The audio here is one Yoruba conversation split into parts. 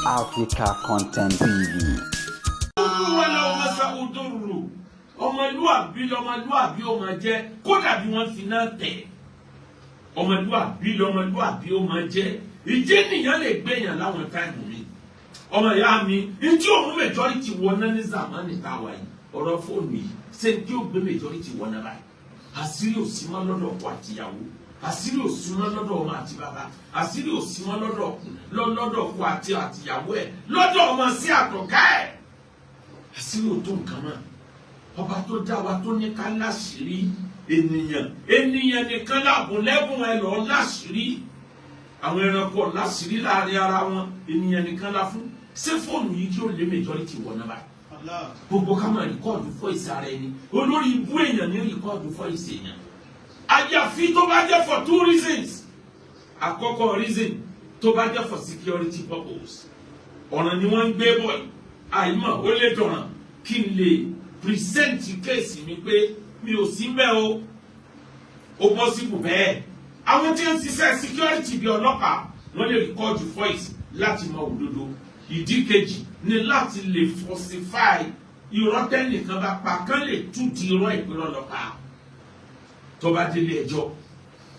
Africa Content TV. Ọmọlúwàbí lọmọlúwàbí ó máa jẹ́, kódà bí wọ́n fi náà tẹ̀. Ọmọlúwàbí lọmọlúwàbí ó máa jẹ́. Ìjẹ́ nìyẹn lè gbẹ̀yàn láwọn time mi. Ọmọ ìyá mi, ntí òun majority wọná ní zamani táwa yìí, ọ̀rọ̀ fóònù yìí, ṣé ntí ó gbé majority wọná báyìí? Àṣírí ò sí mọ́ lọ́dọ̀ ọkọ àtìyàwó, àṣírí ò sí mọ́ lọ́dọ̀ ọmọ àti bàbá, àṣírí ò sí mọ́ lọ́dọ̀ ọkọ àti àtìyàwó ẹ̀, lọ́dọ̀ ọmọ sí àtọ̀gá ẹ̀. Àṣírí ò tó nǹkan mọ́. Ọba tó dá wa tó ní ká láṣìírí ènìyàn, ènìyàn nìkan láàbùn lẹ́bùn ẹ lọ́ọ́ láṣìírí. Àwọn ẹranko láṣìírí láàrin ara wọn, ènìyàn nìkan la fún. Ṣé fóònù yìí kí ó lé majority wọ̀ náà báyìí? Gbogbo ká máa record voice ara ẹni. Olórí ibú èèyàn ní record voice èèyàn. Àyàfi tó bá jẹ́ for two reasons. Àkọ́kọ́ reason, tó bá jẹ́ for security purpose. Ọ̀ràn ni wọ́n ń gbé bọ̀ yìí. Àìmọ̀ ó lè dọ̀ràn kí n lè present case mi pé mi ò sí mbẹ́ o. Ó possible bẹ́ẹ̀. Àwọn tí ń ṣiṣẹ́ security bí ọlọ́pàá, wọ́n lè record voice láti mọ òdodo. Ìdí kejì ni láti lè falsify irọ́ tẹ́nìkan bá pa, kán lè tú di irọ́ ìpínlẹ̀ ọlọ́pàá. Tó bá délé ẹjọ́,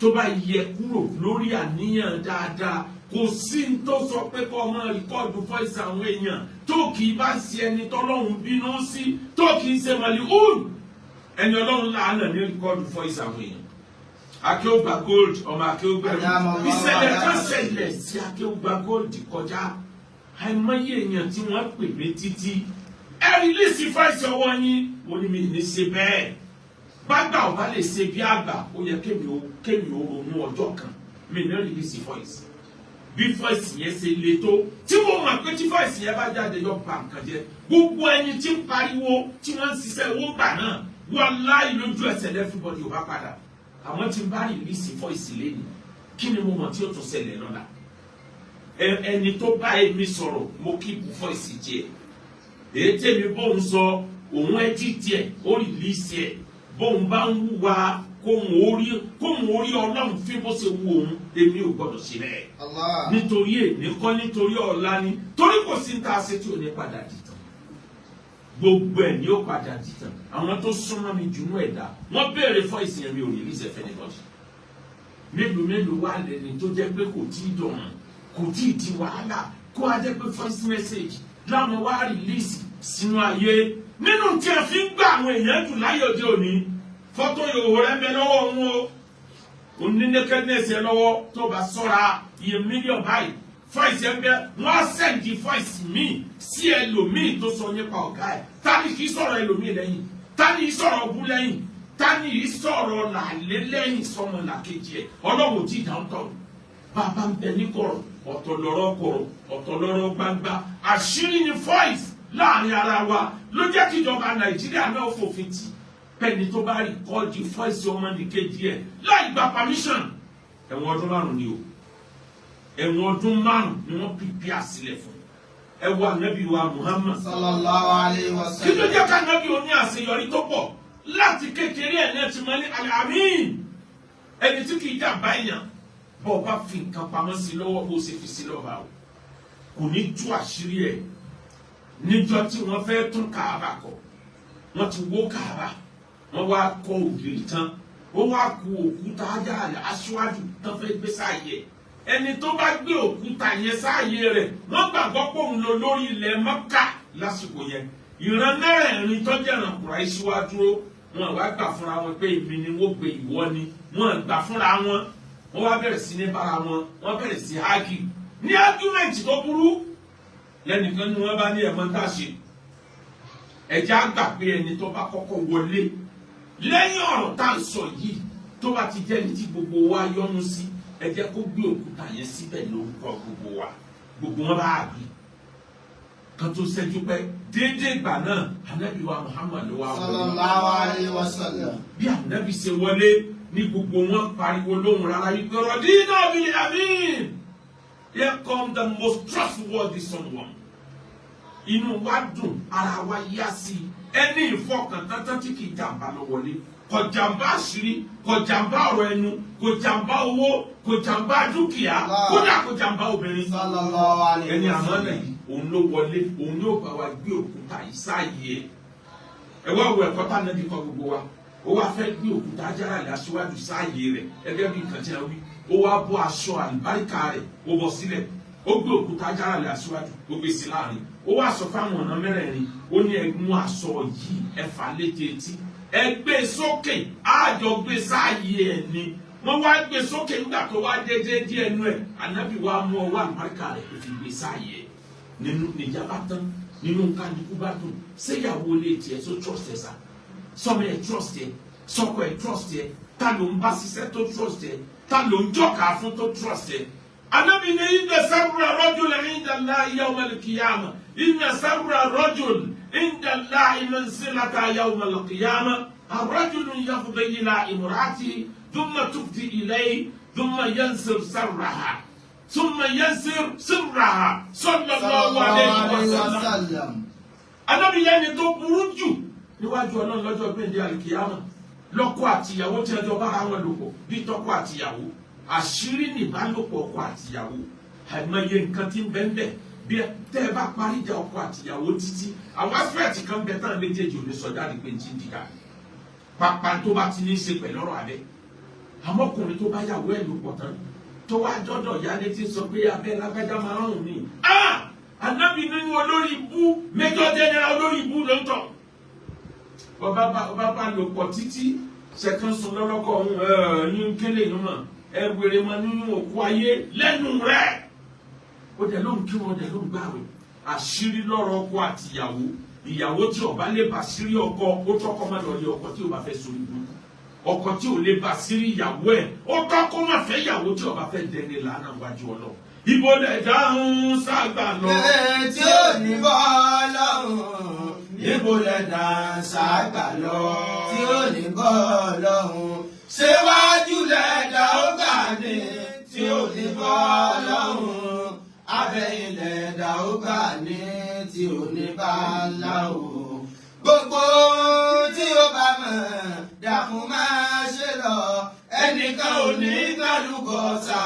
tó bá yẹ kúrò lórí àníyàn dáadáa, kò sí ní tó sọ pé kó ọmọ record voice àwọn èèyàn tó kì í bá ṣe ẹni tọ́lọ́run bínú sí, tó kì í ṣe màlíhùn ẹni ọlọ́run láàánà ní record voice àwọn èèyàn. Akéwùgbà Gold, ọmọ Akéwùgbà, ìṣẹ̀lẹ̀ kan ṣẹlẹ̀ sí Akéwùgbà Gold kọjá. Àìmọye èèyàn tí wọ́n pè mí títí, ẹ release voice ọwọ́ yín. Mo ní mi ní ṣe bẹ́ẹ̀. Bágbà ò bá lè ṣe bí àgbà, ó yẹ kémi ó ronú ọjọ́ kan. Mi ní release voice. Bí voice yẹn ṣe le tó, tí mo mọ̀ pé tí voice yẹn bá jáde yọ pa nǹkan jẹ. Gbogbo ẹni tí ń pariwo tí wọ́n ń ṣiṣẹ́ owó gbà náà, wallahi lójú ẹsẹ̀ everybody ò bá padà. Àwọn tí ń bá release voice lẹ́nu, kí ni mo mọ̀ tí ó tún ṣẹlẹ̀ lọ́la? Ẹni tó bá èmi sọ̀rọ̀, mo keep voice jẹ. Èyí tèmi bóun sọ, òun edit ẹ̀, ó release ẹ̀. Bóun bá ń wúwa kóun orí ọlọ́run fín bó ṣe wú òun, èmi ò gbọ́dọ̀ ṣe bẹ́ẹ̀. Nítorí èmi kọ́, nítorí ọ̀la ni. Torí kò sí ní ta ṣe tí ò ní padà dìtàn. Gbogbo ẹ̀ ní ó padà dìtàn. Àwọn tó súnmọ́ mi jùnú ẹ̀dá, wọ́n béèrè voice yẹn, mi ò release ẹ̀fẹ́ nìkan. Mélòó mélòó wà lẹ́ni tó jẹ́ pé kò tí ì dọ̀ràn, kò tí ì di wàhálà, kó a jẹ́ pé voice message láwọn wá release sínú ayé. Nínú tí a fi ń gbà àwọn èèyàn jù láyé òde òní, fọ́tò ìhòòhò rẹ̀ ń bẹ lọ́wọ́ òun o, òní nakedness ẹ lọ́wọ́, tó bá sọ́ra iye mílíọ̀nù báyìí. Voice ẹ ń bẹ, wọ́n á send voice míì sí ẹlòmíì tó sọ nípa ọ̀gá ẹ̀. Tani kì í sọ̀rọ̀ ẹlòmíì lẹ́yìn? Tani kì í sọ̀rọ̀ ọbú lẹ́yìn? Tani kì í sọ̀rọ̀ làlẹ́ lẹ́yìn sọmọ làkejì ẹ̀? Ọlọ́run ò tí ì dáhùn tọ̀. Bàbá ń bẹ ní kọ̀rọ̀, ọ̀tọ̀ lọ́rọ̀ kọ̀rọ̀, ọ̀tọ̀ lọ́rọ̀ gbangba. Àṣírí ni voice láàrin ara wa. Ló jẹ́ kí ìjọba Nàìjíríà náà fòfin tì pẹ́ni tó bá record voice ọmọnìkejì ẹ̀ láì gba permission, ẹ̀wọ̀n ọdún 5 ni o. Ẹ̀wọ̀n ọdún 5 ni wọ́n pìpì àsílẹ̀ fún. Ẹ wo ànábì wa Muhammad sallallahu alayhi wa sallam. Kí ló jẹ́ ká ànábì oní àṣeyọrí tó pọ̀? Láti kékeré ẹ̀ náà ti mọ ní Al-Amin, ẹni tí kì í jàmbá èèyàn. Bọ́ ọ bá fi nǹkan pamọ́ sí lọ́wọ́, bó ṣe fi sí lọ́wọ́ o, kò ní tú àṣírí ẹ̀. Níjọ́ tí wọ́n fẹ́ tún Káàbà kọ́, wọ́n ti wó Káàbà, wọ́n wá kọ́ ògiri tán, ó wá ku òkúta ajá aṣíwájú tán fẹ́ gbé sáàyè. Ẹni tó bá gbé òkúta yẹn sáàyè rẹ̀, wọ́n gbàgbọ́ pé òun lọ lórí ilẹ̀ Mọ́kà lásìkò yẹn. Ìran mẹ́rẹ̀ẹ̀rin tó jẹ́ ìran Kùráíṣì wá dúró, wọn wá gbà fúnra wọn pé èmi ni wọ́n gbé, ìwọ ni. Wọ́n gbà fúnra wọn, wọ́n wá bẹ̀rẹ̀ sí ní bára wọn, wọ́n bẹ̀rẹ̀ sí hági ní argument tó burú. Lẹ́nìkan ni wọ́n bá ní ẹ̀mọ́ tá a ṣe, ẹ̀jẹ̀ á gbà pé ẹni tó bá kọ́kọ́ wọlé lẹ́yìn ọ̀rọ̀ tá à ń sọ yìí, tó bá ti jẹ́ ní tí gbogbo wa yọ́nú sí, ẹ jẹ́ kó gbé òkúta yẹn síbẹ̀ lórúkọ gbogbo wa. Gbogbo wọn bá àbí kan tó ṣẹ́jú pẹ́ déédéé ìgbà náà, anabi wa Muhammad ló wá wọlé. Sallallahu alayhi wa sallam. Bí anabi ṣe wọlé ní gbogbo wọn pariwo lóhùn rárá wípé radina bil amin, here come the most trustworthy someone. Inú wa dùn, ara wa yá sí i, ẹni ìfọkàntán tí kì í jàǹbá lọ wọlé. Kò jàǹbá àṣírí, kò jàǹbá ọ̀rọ̀ ẹnu, kò jàǹbá owó, kò jàǹbá dúkìá, kódà kò jàǹbá obìnrin. Ẹni àmánà yìí òun ló wọlé, òun yóò bá wa gbé òkúta yìí sáàyè ẹ̀. Ẹ wá wo ẹ̀kọ́ tá nàbí kọ́ gbogbo wa. Ó wá fẹ́ gbé òkúta Hajar al-Aswad sáàyè rẹ̀ gẹ́gẹ́ bí nǹkan tí a wí. Ó wá bọ́ aṣọ àlùbáríkà rẹ̀, ó bọ́ sílẹ̀. Ó gbé òkúta Hajar al-Aswad, ó gbé sí láàrin. Ó wá sọ fáwọn ọ̀nà mẹ́rẹ̀ẹ̀rin, ó ní ẹ mú aṣọ yìí, ẹ fà létí etí, ẹ gbé sókè, àjọ gbé sáàyè ẹ̀ ni. Wọ́n wá gbé sókè nígbà tó wá dédé díẹ̀ nú ẹ̀. Ànábì wá mú ọwọ́ àlùbáríkà rẹ̀ ó fi gbé sáàyè ẹ̀. Nínú níjà bá tán, nínú kálukú bá dùn. Séyàwó lè tiẹ̀ tó trust ẹ̀ sá, sọmọ ẹ̀ trust ẹ̀, sọkọ ẹ̀ trust ẹ̀, ta ló ń bá ṣiṣẹ́ tó trust ẹ̀, ta ló ń jọ́ka fún tó trust ẹ̀. Ànábì ní inna sarra rajul inda Allahi yawm al-qiyamah, inna sarra rajul inda Allahi manzilata yawm al-qiyamah, ar-rajulu yafdi ila imra'atihi thumma tufdi ilayhi thumma yansir sarraha thumma yansir sirraha sallallahu alayhi wa sallam. Ànábì lẹ́ni tó burú jù níwájú Ọlọ́run lọ́jọ́ gbẹ̀ndé àlìkìyàmọ̀, lọ́kọ àtìyàwó tí ẹjọ́ bára wọn lò pọ̀ bí tọkọ àtìyàwó. Àṣírí nìbálòpọ̀ ọkọ àtìyàwó, àìmọye nǹkan tí ń bẹ ń bẹ. Bí tẹ́ ẹ bá parí ìjà ọkọ àtìyàwó títí, àwọn aspect kan bẹ tán méjèèjì ò ní sọ jáde pé ń ti ń dìgbà pàpà tó bá ti ní í ṣe pẹ̀lú ọ̀rọ̀ abẹ́. Àmọ́kùnrin tó bá yàwó ẹ̀ lò pọ̀ tán tó wá jọ́dọ̀ ìyáálé tí sọ pé abẹ́ lágbájá máa ń rùn ní. Ànábì nínú olórí ibú, major general olórí ibú ló ń tọ̀. Ọba bá lò pọ̀ títí ṣẹ̀kan sùn lọ́lọ́kọ̀ ọ̀hún ẹ̀yìn kélé yìí mọ̀ ẹ wèrè mọ nínú òkú ayé lẹ́nu rẹ̀. Ó dẹ̀ ló ń kí wọn, dẹ̀ ló ń gbàwẹ̀. Àṣírí lọ́rọ̀ ọkọ àtìyàwó. Ìyàwó tí ó bá lè bá sírí ọkọ, ó tọ́kọ́ má lọ lé ọkọ tí ó bá fẹ́ sórí ibú. Ọkọ tí ò lè bá sírí ìyàwó ẹ̀, ó tọ́kọ́ má fẹ́ ìyàwó tí ó bá fẹ́ dẹni làánà wájú Ọlọ́run. Ibo lẹ̀ dáhùn ságbà lọ. Tí ò ní bọ́ lọ́hùn, níbo lẹ̀ dáhùn ságbà lọ. Tí ò ní bọ́ lọ́hùn, ṣéwájú lẹ̀ dá ó gbà ní. Tí ò ní bọ́ lọ́hùn, abẹ́yìn lẹ̀ dá ó gbà ní. Tí ò ní bá láwò. Gbogbo tí ó bá mọ̀, dákun máa ṣe lọ. Ẹnìkan ò ní gbàlúgọ sá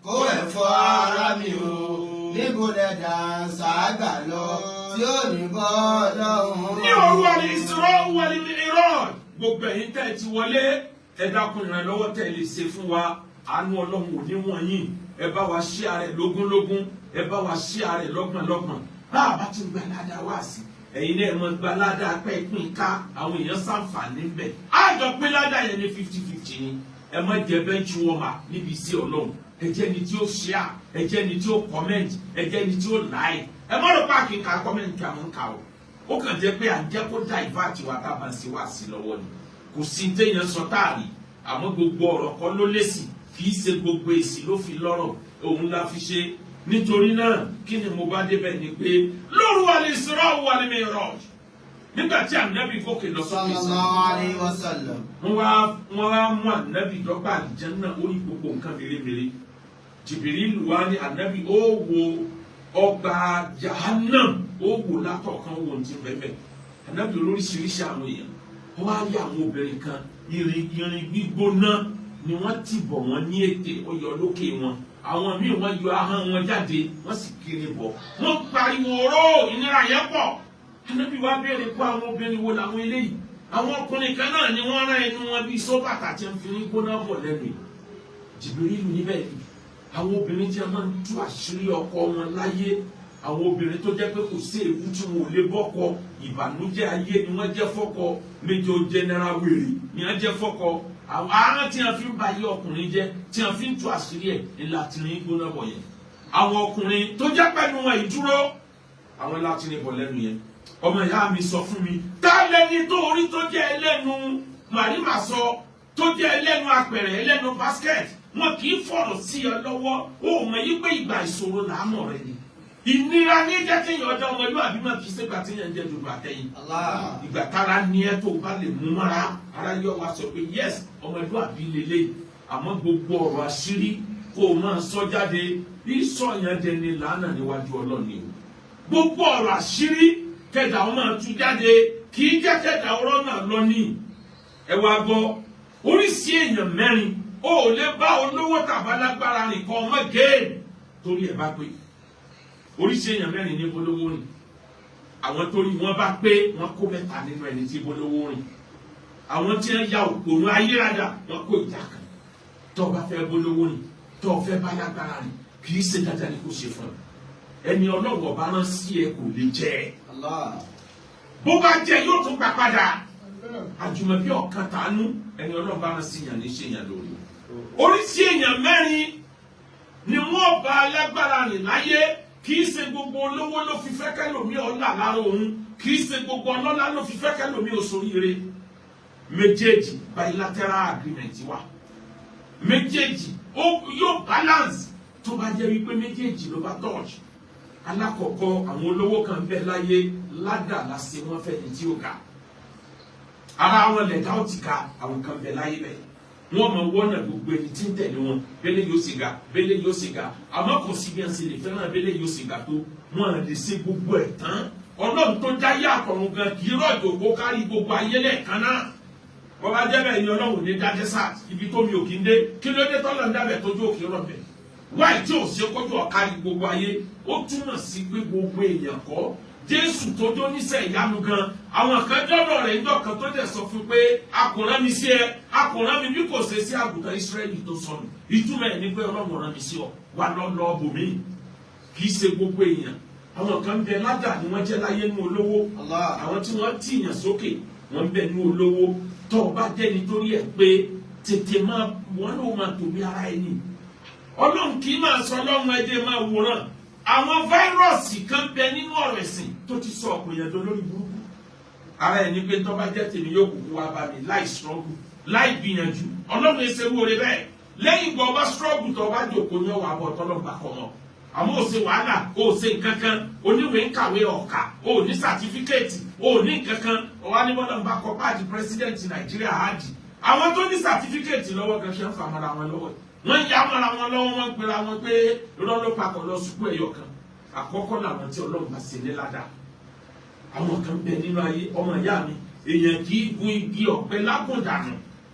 kó ẹ̀fọ́ ara mi o. Níbo lẹ̀ dànsá gbà lọ tí ò ní bọ́ lọ́hùn. Ní òru al-Isra wal-Mi'raj, gbogbo ẹ̀yin tẹ́ ẹ ti wọlé, ẹ dákun ìrànlọ́wọ́ tẹ́ ẹ lè ṣe fún wa. Àánú Ọlọ́run ò ní wọ̀nyí. Ẹ bá wa ṣí ara ẹ̀ lógúnlógún, ẹ bá wa ṣí ara ẹ̀ lọ́gbọ̀nlọ́gbọ̀n. Bá a bá ti gba ládàá wá sí, ẹ̀yin náà mọ̀ gba ládàá pẹ́ pín ká àwọn èèyàn ṣàǹfààní ń bẹ̀. Àjọ pín ládàá yẹn ní 50-50 ni. Ẹ má jẹ bench warmer níbi iṣẹ́ Ọlọ́run. Ẹ jẹ́ ni tí ó share, ẹ jẹ́ ni tí ó comment, ẹ jẹ́ ni tí ó like. Ẹ má rò páàkì ká comment àwọn ń kà o. Ó kàn jẹ́ pé à ń jẹ́ kó divert wa tá a bá ń ṣe wá sí lọ́wọ́ ni. Kò sí téèyàn sọ táàrí, àmọ́ gbogbo ọ̀rọ̀ kan ló lésì, kì í ṣe gbogbo èsì ló fi lọ́rọ̀, òun la fi ṣe. Nítorí náà kí ni mo bá débẹ̀ ni pé lóru al-Isra wal-Mi'raj, nígbà tí ànábì gòkè lọ sókè sí, wọ́n wá mú ànábì dọ́gba àlìjánnà, ó rí gbogbo nǹkan mèremère. Jìbìrìlù wá ní ànábì ó wo ọgbà Jahannam, ó wò látọ̀kan wò ní ti bẹ́ẹ̀. Ànábì olóríṣiríṣi àwọn èèyàn, wọ́n wá rí àwọn obìnrin kan, irin gbígbóná ni wọ́n ti bọ̀ wọ́n ní ètè, ó yọ lókè wọn. Àwọn míì wọ́n yọ ahọ́n wọn jáde, wọ́n sì kiri bọ̀, wọ́n pariwo oró, ìnira yẹn pọ̀. Ànábì wá béèrè pé àwọn obìnrin wo làwọn eléyìí. Àwọn ọkùnrin kan náà ni wọ́n rán ẹnu wọn bíi sóbàtà tí ń fi ní gbóná bọ̀ lẹ́nu yìí. Jìbìrìlù níbẹ̀ ni àwọn obìnrin tí a máa ń tú àṣírí ọkọ wọn láyé, àwọn obìnrin tó jẹ́ pé kò sí ewu tí wọn ò lè bọ́kọ, ìbànújẹ́ ayé ni wọ́n jẹ́ fọ́kọ, major general wèrè ni wọ́n jẹ́ fọ́kọ. Àwọn aràn tí wọ́n fi ń ba ayé ọkùnrin jẹ́, tí wọ́n fi ń tú àṣírí ẹ̀ ńlá tí ń gbóná bọ̀ yẹn. Àwọn ọkùnrin tó jẹ́ pẹ̀lú wọn ìdúró, àwọn ńlá tí ń bọ̀ lẹ́nu yẹn. Ọmọ ìyá mi sọ fún mi, tá lẹni tó orí tó jẹ́ ẹlẹ́nu màrímà sọ, tó jẹ́ ẹlẹ́nu apẹ̀rẹ̀, ẹlẹ́nu basket, wọn kì í fọ̀rọ̀ sí ọ lọ́wọ́. Ó mọ̀ yí pé ìgbà ìṣòro làámọ̀ rẹ ni. Ìnira ní jẹ́ kéèyàn ọjọ́ ọmọlúwàbí máa kì í ṣègbà téèyàn ń jẹ dùdú àtẹ̀yìn. Ìgbà tára ní ẹ tó bá lè mú mọ́ra, ara yọ wa sọ pé yes, ọmọlúwàbí lélẹ̀. Àmọ́ gbogbo ọ̀rọ̀ àṣírí kó o máa sọ jáde, ìsọ yẹn dẹni làánà níwájú Ọlọ́run ni o. Gbogbo ọ̀rọ̀ àṣírí kẹdà ó máa tú jáde, kì í jẹ́ kẹdà ọ̀rọ̀ náà lọ ní. Ẹ wá gbọ́, oríṣi èèyàn mẹ́rin ó lè bá olówó tàbá lágbára rìn kọ́ ọmọ géèmù torí ẹ̀ bá pé. Oríṣi èèyàn mẹ́rin ní bolówó rìn. Àwọn torí wọn bá pé wọn kó mẹ́ta nínú ẹni tí bolówó rìn. Àwọn tí wọn ya òpònú ayérada wọn kó ìjà kan. Tó o bá fẹ́ bolówó rìn, tó o fẹ́ bá lágbára rìn, kì í ṣe dandan ni kò ṣe fún ẹ. Ẹni ọlọ́wọ́ bá rán sí ẹ kò lè jẹ ẹ. Bó bá jẹ yóò tún gbà padà. Àjùmọ̀bí ọ̀kan tàánú ẹni ọlọ́wọ́ bá rán sí yàn ní ṣe yàn lórí. Oríṣi èèyàn mẹ́rin ni wọ́n bá alágbára rìn láyé. Kì í ṣe gbogbo olówó ló fi fẹ́ kẹ́lòmí ọlá lára òun, kì í ṣe gbogbo ọlọ́lá ló fi fẹ́ kẹ́lòmí òṣòríire. Méjèèjì bilateral agreement wà. Méjèèjì ó yóò balance tó bá jẹ́ wípé méjèèjì ló bá touch. Alákọ̀ọ́kọ́, àwọn olówó kan bẹ láyé ládàá ṣe wọ́n fẹ́ ní tí ó ga. Ara wọn lẹ̀dá ó ti ga, àwọn kan bẹ láyé bẹ́ẹ̀. Wọ́n mọ wọ́nà gbogbo ẹni tí ń tẹ̀lé wọn, bẹ́lẹ̀ yóò sì ga, bẹ́lẹ̀ yóò sì ga. Àmọ́ kò sí bí wọ́n ṣe lè fẹ́ràn bẹ́lẹ̀ yóò sì ga tó, wọ́n lè ṣe gbogbo ẹ̀ tán. Ọlọ́run tó dáyé àtọ̀run gan kì í rọ̀jò kó kárí gbogbo ayé lẹ́ẹ̀kan náà. Wọ́n bá jẹ́ bẹ́ẹ̀ ni Ọlọ́run ní dá desert, ibi tó mi ò kí ń dé. Kí ló dé tọ́lọ̀ ń dábẹ̀ tójú òkè rọ̀bẹ̀? Wáyé tí ò ṣe kójú ọ̀kárí gbogbo ayé, ó túmọ̀ sí pé gbogbo èèyàn kọ́. Jésù tó jó níṣẹ́ ìyanu gan, àwọn kan dọ́dọ̀ rẹ̀ ńjọ́ kan tó dẹ̀ sọ fún pé a kò rán mi sí ẹ, a kò rán mi bí kò ṣe sí àgùntàn Ísírẹ́lì tó sọnù. Ìtumọ̀ ẹ̀ ní pé Ọlọ́run rán mi sí ọ, wà lọ bòmí. Kì í ṣe gbogbo èèyàn. Àwọn kan bẹ ládàá ni wọ́n jẹ́ láyé ní olówó. Àwọn tí wọ́n tìyàn sókè wọ́n bẹ ní olówó. Tó o bá jẹ́ nítorí ẹ̀ pé tètè máa wọ́n ló máa tòbí ara ẹni. Ọlọ́run kì í máa sọ Ọlọ́run ẹ̀jẹ̀ máa wòran. Àwọn fáírọ̀sì kan bẹ nínú ọ̀rọ̀ ẹ̀sìn tó ti sọ ọ̀pọ̀ èèyàn dolórí burúkú. Ara ẹ̀ ní pé tó bá jẹ́ tèmi yóò kúkú wá bá mi láì struggle, láì gbìyànjú. Ọlọ́run ẹsẹ̀ wúre bẹ́ẹ̀. Lẹ́yìn ìgbà ọba struggle tó bá jòkó ní ọwọ́ àbọ̀ tọ́lọ́ba kọ̀ mọ́. Àmọ́ ò ṣe wàhálà, ò ṣe nǹkan kan, oníwèé ń kàwé ọ̀kà, ò ní sàtífíkẹ́ẹ̀tì, ò ní nǹkan kan. Ọwọ́ ní bọ́lá ń bá kọ páàdì pírẹsidẹ́ǹtì Nàìjíríà áàdì. Àwọn tó ní sàtífíkẹ́ẹ̀tì lọ́wọ́ gan ṣe ń fà mọ́ra wọn lọ́wọ́. Wọ́n ya mọ́ra wọn lọ́wọ́, wọ́n ń pera wọn pé irọ́ ló papọ̀ lọ sùkú ẹ̀yọ kan. Àkọ́kọ́ làwọn tí Ọlọ́run bá ṣe ní ládàá. Àwọn kan bẹ nínú ayé, ọmọ ìyá mi, èèyàn kì í gun igi ọ̀pẹ lágùndànù.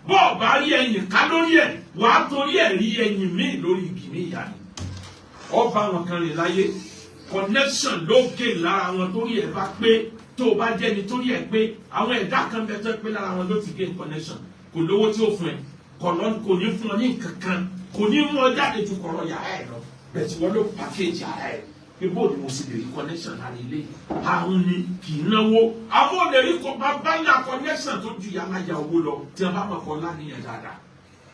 Bọ́ọ̀ bá rí ẹyìn ká lórí ẹ̀, wàá torí ẹ̀ rí ẹyìn míì lórí igi mi ìyá mi. Ọba àwọn kan rìn láyé, connection ló gé lára wọn torí ẹ̀ bá pé. Tó o bá jẹ́ ni torí ẹ̀ pé, àwọn ẹ̀dá kan bẹ tó pé lára wọn ló ti gé connection. Kò lówó tí ó fún ẹ, kò ní fún ọ ní nǹkan kan, kò ní mú ọ jáde ju kọ̀rọ̀ yàrá ẹ̀ lọ. Bẹ̀tì wọ́n ló pàkéjì ara ẹ̀ pé bóò ni mo sì lè rí connection lára ilé. Àwọn ni kì í náwó. Àwọn ò lè rí bàbá ńlá connection tó ju yàrá ya owó lọ tí a bá mọ̀ kọ́ láníyàn dáadáa.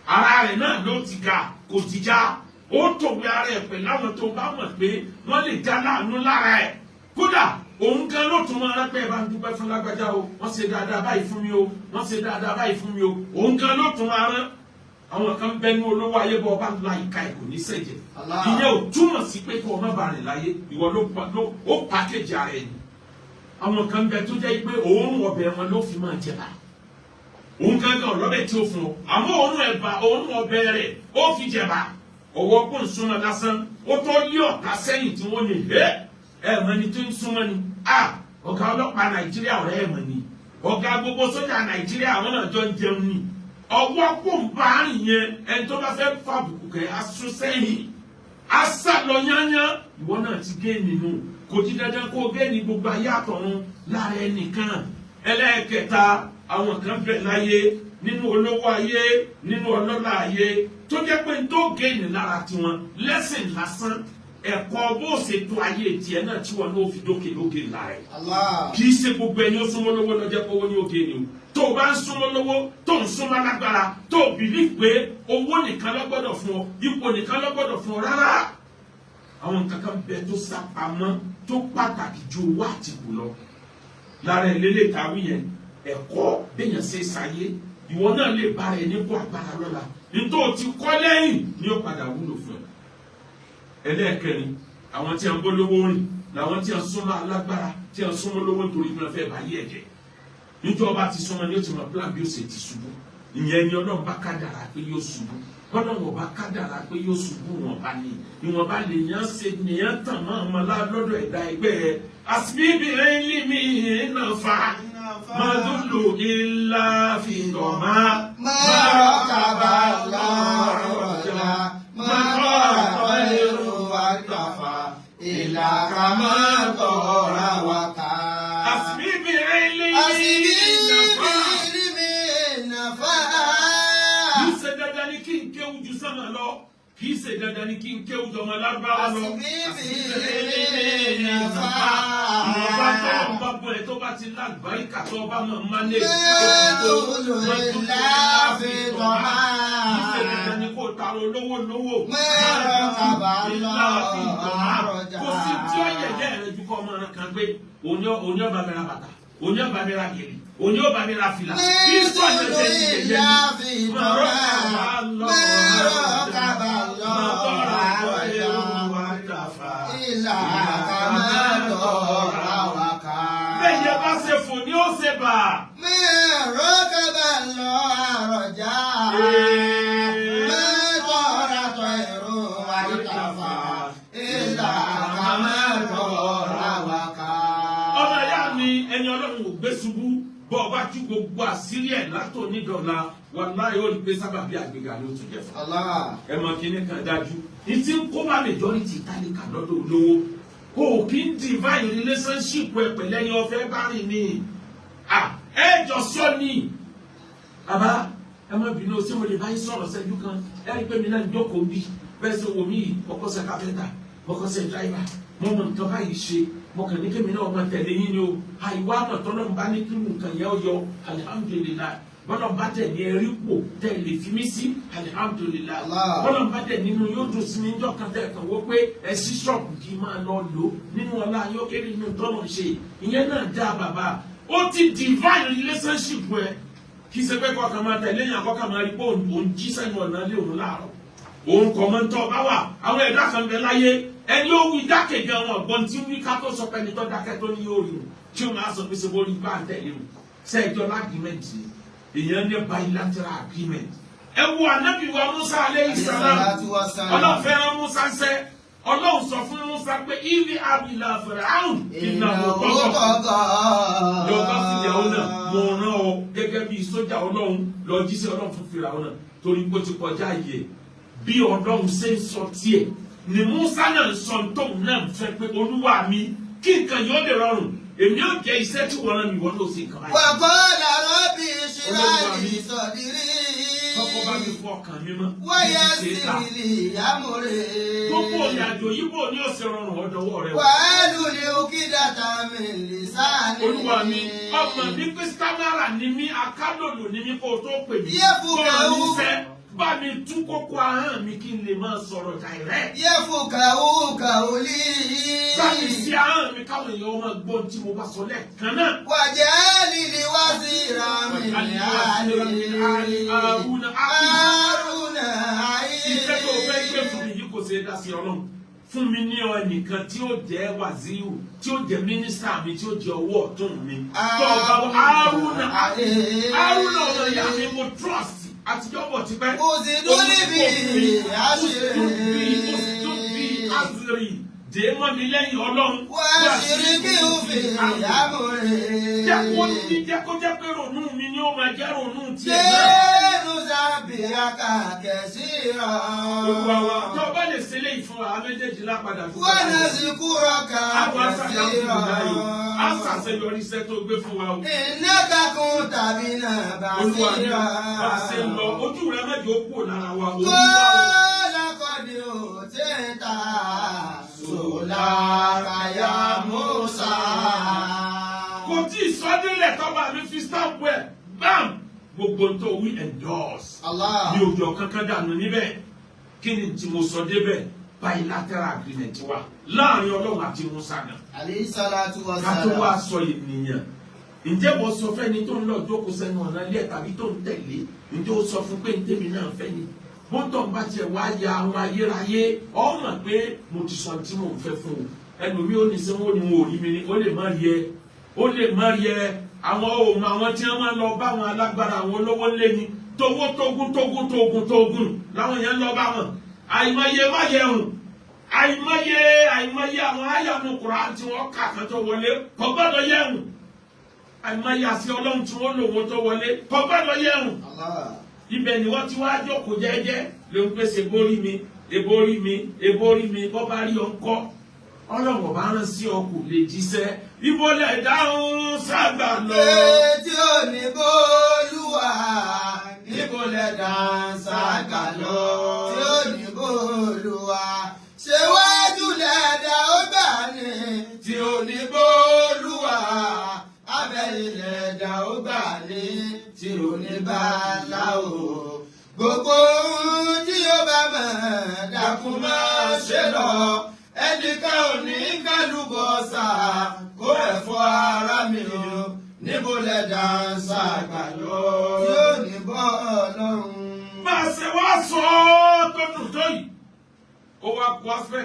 Ara rẹ̀ náà ló ti ga, kò ti já. Ó tòwé ara ẹ̀ pẹ̀lú àwọn tó bá mọ̀ pé wọ́n lè já láàánú lára ẹ̀. Kódà òun gan ló tún máa rápẹ́ bá ń dúpẹ́ fún lágbájá o, wọ́n ṣe dáadáa báyìí fún mi o, wọ́n ṣe dáadáa báyìí fún mi o. Òun gan ló tún máa rán. Àwọn kan bẹ ní olówó ayé bọ́ ọba ńlá ìka ẹ̀ kò ní sẹ̀jẹ̀. Ìyẹn ò túmọ̀ sí pé kó o má ba rìn láyé, ìwọ ló ó pàkéjì ara ẹ̀ ni. Àwọn kan bẹ tó jẹ́ pé òórùn ọbẹ̀ wọn ló fi máa jẹba. Òun gangan ọlọ́bẹ̀ tí ó fún ọ, àmọ́ òórùn ẹ̀bà òórùn ọbẹ̀ rẹ̀ ó fi jẹba. Ọwọ́ kò ń súnmọ́ lásán, ó tó lé ọ̀tá sẹ́yìn tí wọ́n lè hẹ́. Ẹ mọ̀ ni tó ń súnmọ́ ni. A ọ̀gá ọlọ́pàá Nàìjíríà ọ̀rẹ́ ẹ̀ mọ̀ ni. Ọ̀gá gbogbo sójà Nàìjíríà àwọn náà jọ ń jẹun ni. Ọwọ́ kò ń bá rìn yẹn, ẹni tó bá fẹ́ fàbùkù kẹ́ á sún sẹ́yìn, á sá lọ yányán. Ìwọ náà ti gé nínú, kò di dandan kó gé ní gbogbo ayé àtọ̀run lára ẹnìkan. Ẹlẹ́ẹ̀kẹta, àwọn kan bẹ láyé nínú olówó ayé, nínú ọlọ́lá ayé, tó jẹ́ pé tó gé ní lára tiwọn lẹ́sìn lásán. Ẹ̀kọ́ bó ṣe tó ayé tiẹ̀ náà tí wọn ló fi dókè lókè lára ẹ̀. Kì í ṣe gbogbo ẹni ó súnmọ́ lówó lọ́jọ́ pé owó ní òkè ni o. Tó o bá ń súnmọ́ lówó, tó ń súnmọ́ lágbára, tó o bìlí pé owó nìkan ló gbọ́dọ̀ fún ọ, ipò nìkan ló gbọ́dọ̀ fún ọ rárá. Àwọn nǹkan kan bẹ tó sápamọ́ tó pàtàkì ju owó àtìkù lọ. Lára ẹ̀ lélẹ̀ tàwí yẹn, ẹ̀kọ́ béèyàn ṣe ṣayé, ìwọ náà lè bára ẹ nípò agbára lọ́la. Nítorí o ti kọ́ lẹ́yìn ni ó padà wúlò fún ẹ. Ẹlẹ́ẹ̀kẹrin, àwọn tí a ń bọ́ lówó rìn làwọn tí a ń súnmọ́ alágbára, tí a ń súnmọ́ lówó nítorí pé wọ́n fẹ́ bá yé ẹ̀jẹ̀. Nítorí ọba ti súnmọ́ ni ó ti mọ plan bí ó ṣe ti ṣubú. Ìyẹn ni Ọlọ́run bá kádàrá pé yóò ṣubú. Ọlọ́run ọba kádàrá pé yóò ṣubú wọn bá ní. Ìwọ̀nba lèèyàn ṣe nìyẹn tàn mọ́ ọmọ lọ́dọ̀ ẹ̀dá ẹgbẹ́ ẹ̀. Àsìbíbi ẹ̀yìn mi náà fa. Màdúlù ilá fi dọ̀má. Mọ́rọ̀kàbà lọ́rọ̀jà. Mọ́rọ̀kọ̀ èrò àgbàfà. Ìlàkà máa tọ̀ra wa ká. Àsìbíbi ilé Àsìbí bí nàfà. Kì í ṣe dandan ni kí n kéwú ju sánmà lọ. Kì í ṣe dandan ni kí n kéwú jọmọ lárúbáwá lọ. Àsìbí bí nàfà. Ìwọ̀nba tọ́lọ̀ ń bá bọ̀ ẹ́ tó bá ti lágbàáríkà tó bá mọ̀ máa lé. Mẹ́tòlù ilá fi dọ̀má. Kì í ṣe dandan ni kó ta olówó lówó. Mẹ́rọ̀kàbà Ìlà fi dọ̀má. lọ́rọ̀jà. Kò sí tí ó yẹ̀yẹ́ rẹ ju kọ́ ọmọ kan gbé. Òní ọba mi ra bàtà. Òní ọba mi ra gèlè. Òní ọba mi ra fìlà. Kì í sọ Mẹ́tòlù yẹ̀yẹ́ yẹ̀yẹ́ ilá ni. fi dọ̀má. Mẹ́rọ̀kàbà lọ́rọ̀jà. Ìlà kàmá tọ̀ra wa ká. Bẹ́ẹ̀ bá ṣe fò ní ó ṣe bà. Mẹ́rọ̀kàbà lọ́rọ̀jà. Mẹ́tọ̀ra tọ̀ ẹ̀rọ àìkàfà. Ìlà kàmá tọ̀ra wa ká. Ọmọ ìyá mi ẹni Ọlọ́run ò gbé ṣubú bọ́ ọba tí gbogbo àṣírí ẹ̀ látòní dọ̀la wàláhì ó rí pé sábàbí àgbéga ló tún jẹ fún. Allah. Ẹ mọ kíní kan dájú ní tí ń kó bá majority tálíkà lọ́dọ̀ olówó kò kí ń divine relationship ẹ pẹ̀lẹ́ yẹn ọ̀fẹ́ bá rìn ní ẹ jọ sọ ni bàbá ẹ má bínú ṣé mo lè bá yín sọ̀rọ̀ ṣẹ́jú kan ẹ rí i pé mi náà ń jókòó bí bẹ́ẹ̀ ṣe wò mí yìí mọ̀kọ́sẹ̀ káfíńtà mọ̀kọ́sẹ̀ dráìvà mo mọ nǹkan báyìí ṣe mo kàn ní kémi náà máa tẹ̀lé yín ni o àìwá àmọ̀ tọ́lọ́ ń bá ní kí nǹkan yẹn ó yọ alihamudulilayi bọ́lá ń bá tẹ̀ ní ẹrí pò tẹ̀ lè fi mí sí alihamudulilayi Allah. bọ́lá ń bá tẹ̀ nínú yóò dùn sí mi níjọ́ kan tẹ̀ kàn wó pé ẹ sí ṣọ́ọ̀bù kí n máa lọ lò nínú ọlá yóò kéré nínú tọ́lọ̀ ń ṣe ìyẹn náà dá bàbá ó ti divine relationship ẹ kì í ṣe pé kọ́kàn máa tẹ̀lé yàn kọ́kàn máa rí pé òun jí sẹ́nu ọ̀nà lé òun láàárọ̀ òun kọ̀ mọ́ ń tọ́ bá wà àwọn ẹ̀dá kan bẹ láyé ẹni ó wí dákẹ́jẹ́ wọn ọ̀gbọ́n tí ń wí ká tó sọ pé ẹni tó dákẹ́ tó ní yóò rí o tí ó máa sọ pé ṣe wọ́n rí bá ń tẹ̀lé o sẹ́ẹ̀jọ́ lágìmẹ̀ntì èèyàn ní bilateral agreement. Ẹ wo ànábì wa Musa aleyhi salam Salatu wa salam. Ọlọ́run fẹ́ràn Musa sẹ́ Ọlọ́run sọ fún Musa pé ibi abìlà Fáráò ìnáwó gbọ́gbọ́ lọ bá fìyàwó náà mo rán ọ gẹ́gẹ́ bí sójà Ọlọ́run lọ jíṣẹ́ Ọlọ́run fún fìyàwó náà torí pé ó ti kọjá yẹ bí Ọlọ́run ṣe ń sọ tiẹ̀ ni Musa náà ń sọ tóun náà ń fẹ́ pé Olúwa mi kí nǹkan yóò lè rọrùn èmi ò jẹ́ iṣẹ́ tí wọ́n rán mi wọ́n ló sì kàn báyìí. وقال رب اشرح لي صدري Kọ́kọ́ bá mi fọ ọkàn mi mọ́. ويسر لي أمري Gbogbo ìrìnàjò yìí bò ní ọ̀sẹ̀ rọrùn ọ̀dọ̀wọ́ rẹ o. واحلل عقدة من لساني Olúwa mi, ọmọ mi pé stamara ni mí, akálòlò ni mí kó o tó pè mí. Yẹ fún Kọ́ ọ kàwú. níṣẹ́, bá mi tú kókó ahọ́n mi kí n lè máa sọ̀rọ̀ direct. يفقهوا قولي Bá mi sí ahọ́n mi káwọn èèyàn máa gbọ́ ohun tí mo bá sọ lẹ́ẹ̀kan náà. واجعل لي وزيرا من أهلي Haruna akhi. هارون Iṣẹ́ tó fẹ́ gbé fún أخي mi yìí kò ṣeé dá sí Ọlọ́run. Fún mi ní ẹnìkan tí ó jẹ́ wàzíù, tí ó jẹ́ mínísítà mi, tí ó jẹ́ ọwọ́ ọ̀tún mi. Tó o bá wọ Haruna akhi. Haruna ọmọ ìyá mi mo trust àtijọ́ bọ̀ tipẹ́. Usdud bi Usdud bi azri. Dè mọ́ mi lẹ́yìn Ọlọ́run. وأشركه في أمري Jẹ́ kó ní jẹ́ kó jẹ́ pé ronú mi ni ó máa jẹ́ ronú tiẹ̀ náà. نسبحك كثيرا Olúwa wa tó o bá lè ṣe léyìí fún wa, a méjèèjì lápadà fún wa. ونذكرك Àwọn كثيرا a ṣàṣeyọrí iṣẹ́ tó gbé fún wa o. إنك كنت بنا Olúwa mi, بصيرا bá a ṣe ń lọ, ojú rẹ má jẹ́ ó kúrò lára wa. Olúwa o. قال قد أوتيت سؤلك يا موسى Kò tí ì sọ nílẹ̀ tọ́ba mi fi stamp ẹ̀ bam! Gbogbo tó wí endorse. Allah Mi ò jọ kankan dànù níbẹ̀. Kí ni tí mo sọ débẹ̀? Bilateral agreement wa láàrin Ọlọ́run àti Musa náà. عليه الصلاة Ká tó wá والسلام sọ ènìyàn. Ǹjẹ́ wọ́n sọ fẹ́ni tó ń lọ jókòó sẹ́nu ọ̀nà ilé ẹ̀ tàbí tó ń tẹ̀lé? Ǹjẹ́ ó sọ fún pé ntẹ́mi náà fẹ́ ni? Bóńtọ̀ bá tiẹ̀ wá ya àwọn ayérayé, ọ mọ̀ pé mo ti sọ tí mò ń fẹ́ fún o. Ẹlòmíì ò ní sẹ́ wọ́n ní wọn ò rí mi ni, ó lè má rí ẹ. Ó lè má rí ẹ. Àwọn òun àwọn tí wọ́n máa ń lọ bá àwọn alágbára àwọn olówó ńlé ni. Towó tógún tógún tógún tógún làwọn yẹn ń lọ bá wọn. Àìmọye má yẹun àìmọye àìmọye àwọn àyàmú Kùránì tí wọ́n kà kan tó wọlé kò gbọ́dọ̀ yẹ̀wùn. Àìmọye àti ọlọ́run tí wọ́n lò wọ́n tó wọlé kò gbọ́dọ̀ yẹ̀rùn. Ibẹ̀ ni wọ́n ti wá jókòó jẹ́jẹ́ ló ń pèsè borí mi eborí mi eborí mi bọ́ bá rí ọ ń kọ́. Ọlọ́run ọba rán sí ọ kò lè jíṣẹ́. Ibo lẹ̀ dáhùn sábà lọ. Tí ò ní bólúwa níbo lẹ̀ dáhùn sábà lọ. Tí ò ní bólúwa ṣé wájú lẹ̀ dá ó gbà ní. Tí ò ní bólúwa abẹ́ ilẹ̀ dá ó gbà ní. Tí ò ní bá láò. Gbogbo ohun tí ó bá mọ̀ dákun máa ṣe lọ. Ẹnìkan ò ní kálùbọ̀sà kó ẹ̀fọ́ ara mi o. Níbo lẹ dáńsà àgbà lọ. Tí ó ní bọ́ ọlọ́run. Bá a ṣe wá sọ ọ́ tó dùn tó yìí, ó wá kó afẹ́.